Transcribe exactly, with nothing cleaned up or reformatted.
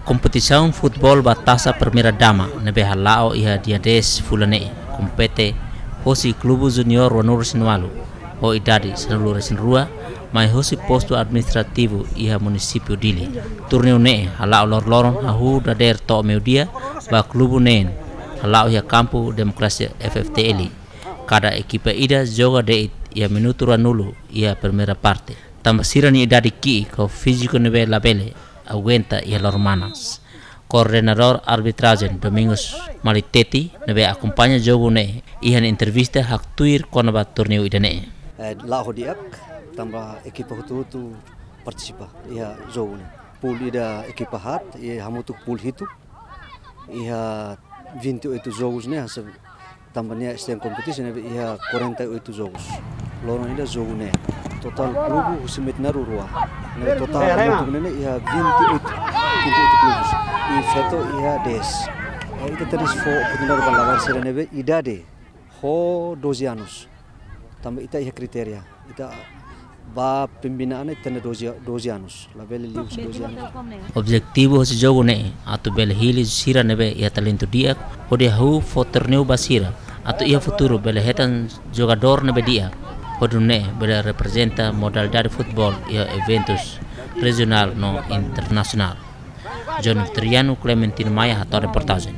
Kompetisaun futeból ba Taça Primeira Dama ne'ebé hala'o iha dia dez fulan ne'e, kompete hosi klubu juniór ruanulu-resin-ualu ho idade sanulu-resin-rua, mai hosi postu administrativu iha munisípiu Dili. Torneiu ne'e hala'o loroloron hahú dadeer to'o meiudia ba klubu neen, hala'o iha kampu Democracia F F T L. Kada ekipa ida joga de'it iha minutu ruanulu iha primeira parte, tanba sira-nia idade ki'ik ho fíziku ne'ebé labele aguenta iha loron manas. Koordenadór arbitrajen Domingos Maliteti ne'ebé akompaña jogu ne'e iha nia entrevista haktuir kona-ba torneiu ida-ne'e. Eh, la'o di'ak, tanba ekipa hotu-hotu partisipa iha jogu ne'e. Pool ida ekipa haat, i hamutuk pool hitu. Iha vinte e oito jogus ne'e, hanesan tanba nia sten kompetisi ne'e iha quarenta e oito jogus. Loron ida jogu ne'e. Totál klubu husi Metinaro rua. Ne'e totál hamutuk ne'e iha vinte e oito, vinte e oito klubes. I feto iha dez. Eh, ita tenke fó oportunidade ba labarik sira ne'ebé idade ho doze anos. Tanba ita iha kritéria. Ita ba pembinaan ne'e tenke doze, doze anos. Labele liu husi doze anos. Objetivu husi jogu ne'e atu bele hili sira ne'ebé iha talentu di'ak, hodi hahú fó torneiu ba sira, atu iha futuru bele hetan jogadór ne'ebé di'ak, hodi nune'e bele reprezenta modalidade futeból iha eventus rejionál no internasionál. John Vitoriano, Clementino Maia, hato'o reportajen.